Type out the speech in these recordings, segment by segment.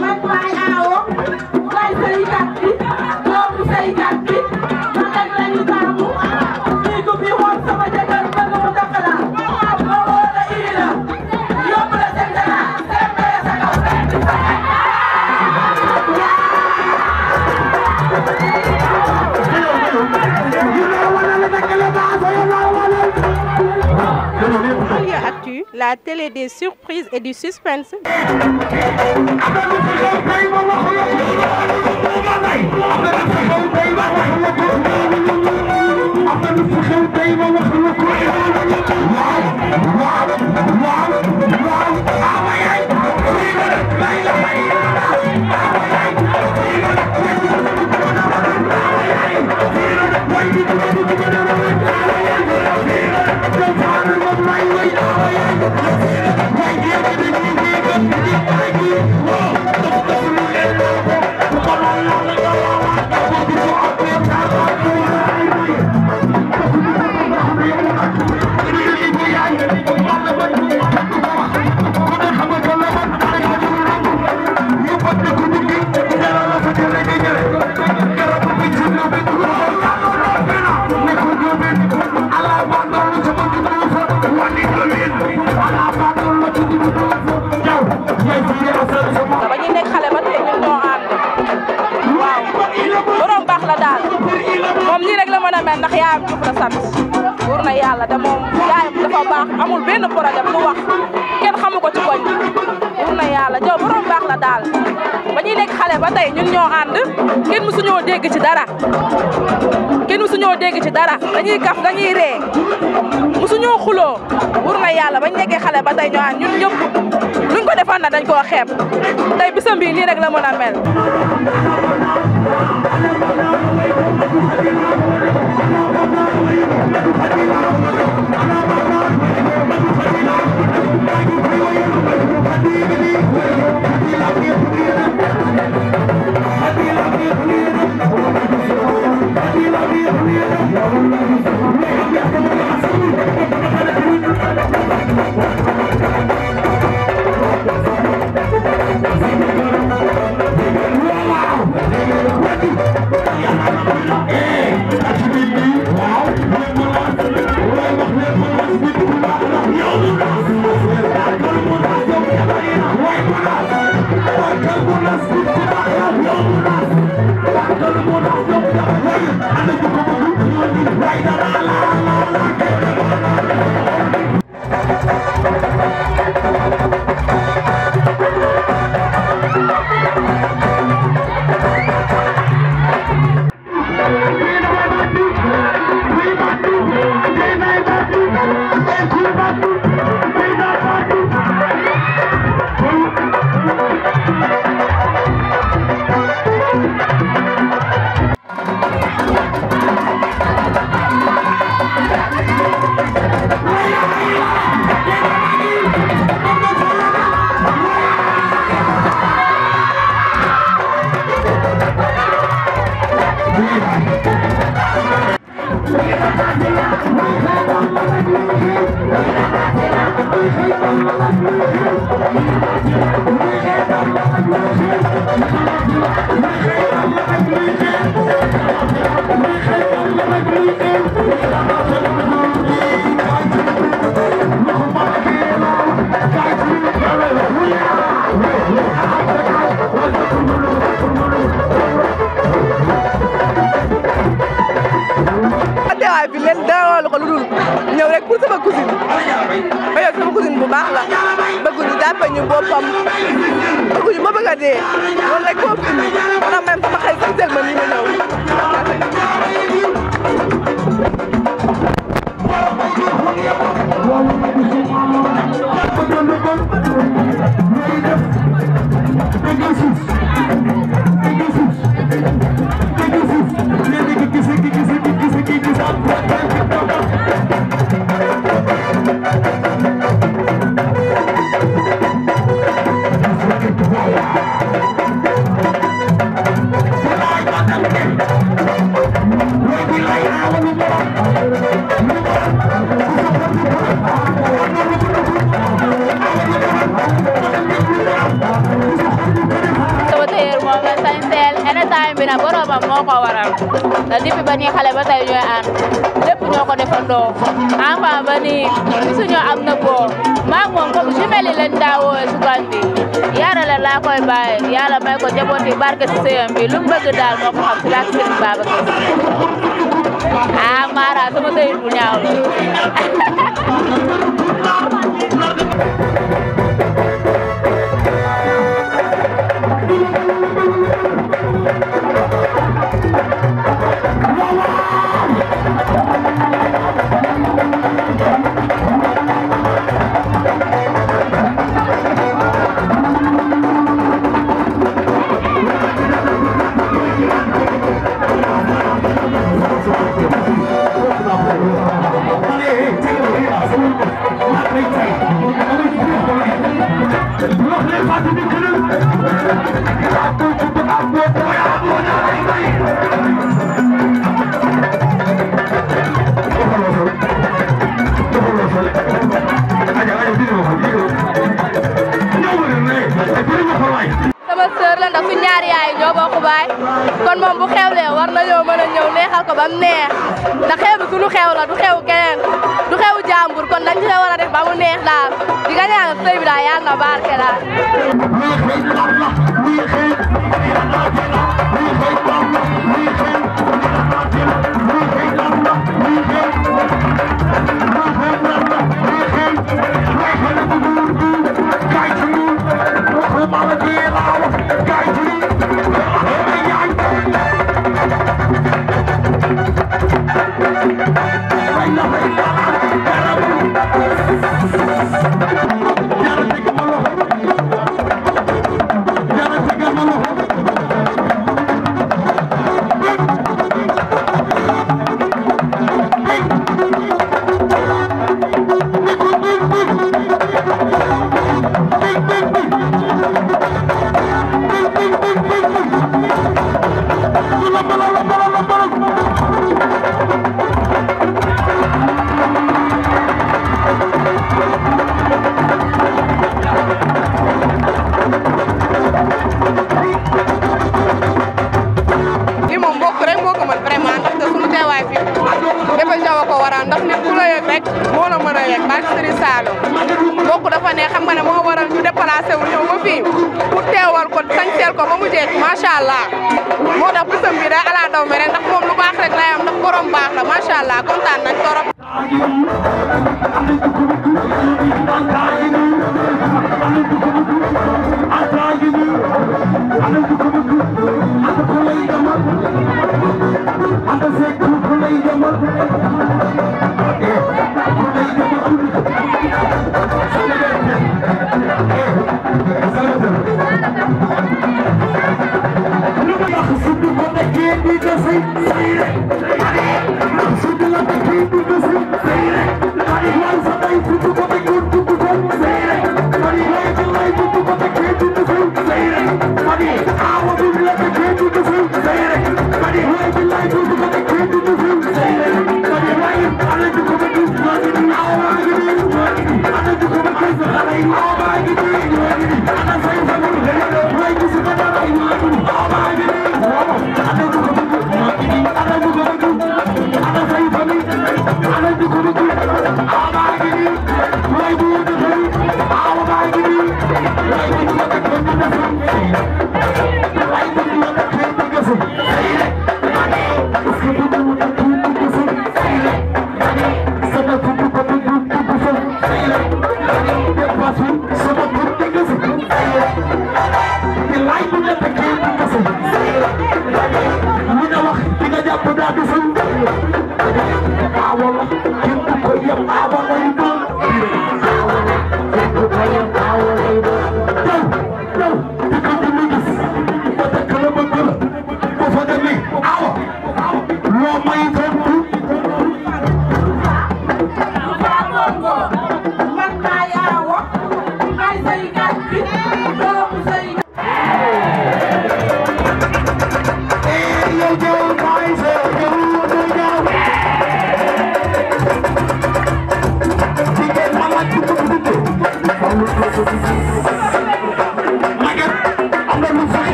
man maay aawo maay saykat bi doomu saykat bi ma rek lañu taamu fii ku fi xool sama jëkkër bëgg mu dàq la ma woo la ii la yóbbu la seen dara seen mbéy sa kaw rek di sa Actu, la télé des surprises et du suspense. ndax yaayam Diouf la sant wóor na yàlla te moom yaayam dafa baax amul benn problème lu wax kenn xamu ko ci koñ wóor na yàlla Diop borom baax la daal ba ñuy nekk xale ba tey ñun ñoo ànd kenn mësuñoo dégg ci dara dañuy kaf dañuy ree mësuñoo xuloo wóor na yàlla bañ nekkee xale ba tey ñoo ànd ñun ñëpp luñ ko defal na dañ koo xeeb tey bisam bii nii rek la mën a mel. ñëw rek pour sama cousine ba sama cousine bu baax la bëgg ñu jàppe ñu boppam bëgg ñu ma bëgg a dee loolu rek moo fi indi maanaam même sama xel sax jël ma nii ma ñëw. jomam moo ko waral te depuis ba nii xale ba tey ñooy ànd lépp ñoo ko defandoo enfant ba nii gisuñoo am na boo maa ngi moom comme jumelle yi lañ daa woowee su gan bi yàlla la laa koy bàyyi yàlla may ko njaboot yi barke si sëyam bi lu mu bëgg daal moo ko xam si laa Serigne Babacar ah Mara sama tëyit bu ñaaw la sama sœur la ndax su ñaari yaay ñoo bokk baay kon moom bu xewlee war nañoo mën a ñëw neexal ko ba mu neex ndax xew bi suñu xew la du xew keneen du xew jàmbur kon dañ ci la war a def ba mu neex daal di nga ñaan sëy bi daal yàlla na barke daal mbokk dafa ne xam nga ne moo waral ñu déplacé wu ñëw ba fii pour teewal ko sañseel ko ba mu jeex macha allah moo tax bisam bi day ala daw me rek ndax moom lu baax rek lay am ndax borom baax la macha allah kontaan nañ torop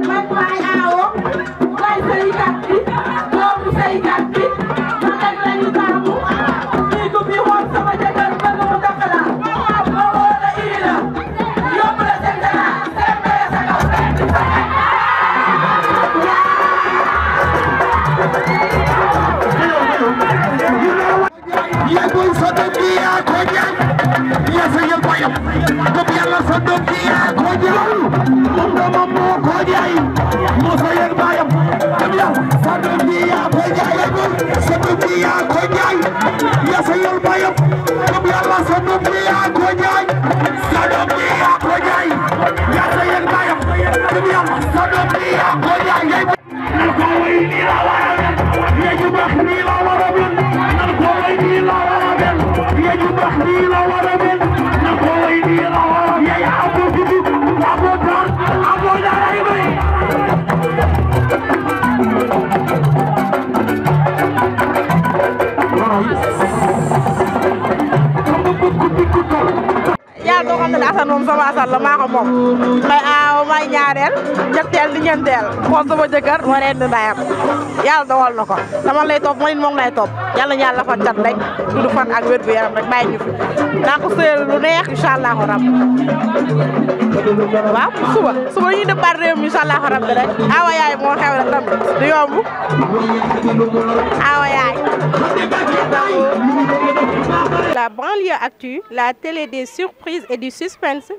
man maay aawo waay sëykat bi doomu sëykat bi man rek lañu taamu fii ku fi xool sama jëkkër bëgg mu dakala ma woo la ii la yóbbu la seen dara seen mbéy sa kaw rek Yagul sa doom bi yaa ko jaay yaa sa yel bayam ko yàlla sa doom bi yaa ko jaay moom doomam moo ko jaay moo sa yel bayam ko yàlla sa doom bi yaa ko jaay yagul sa doom bi yaa ko jaay yaa sa yel bayam ko yàlla sa doom bi yaa ko jaay sa doom bi yaa ko jaay yaa sa yel bayam ko yàlla sa doom bi yaa ko jaay na ko way ni la wara ya ju bax ni la wara yàlla doo xam ne Assane moom sama Assane la maa ko moom may aaw may ñaareel ñetteel di ñeenteel xool sama jëkkër ma reen di ndayam yàlla dogal na ko dama lay topp ma nit moom lay topp yàlla ñu yàlla fa cat rek du fan ak wér gu yaram rek bàyyi ñu fi naa ko sëyal lu neex incha allahu rab waaw suba ñuy départ réew mi incha allahu rab rek awa yaay moo xew rek tam du yomb awa yaay. La banlieue actu, la télé des surprises et du suspense.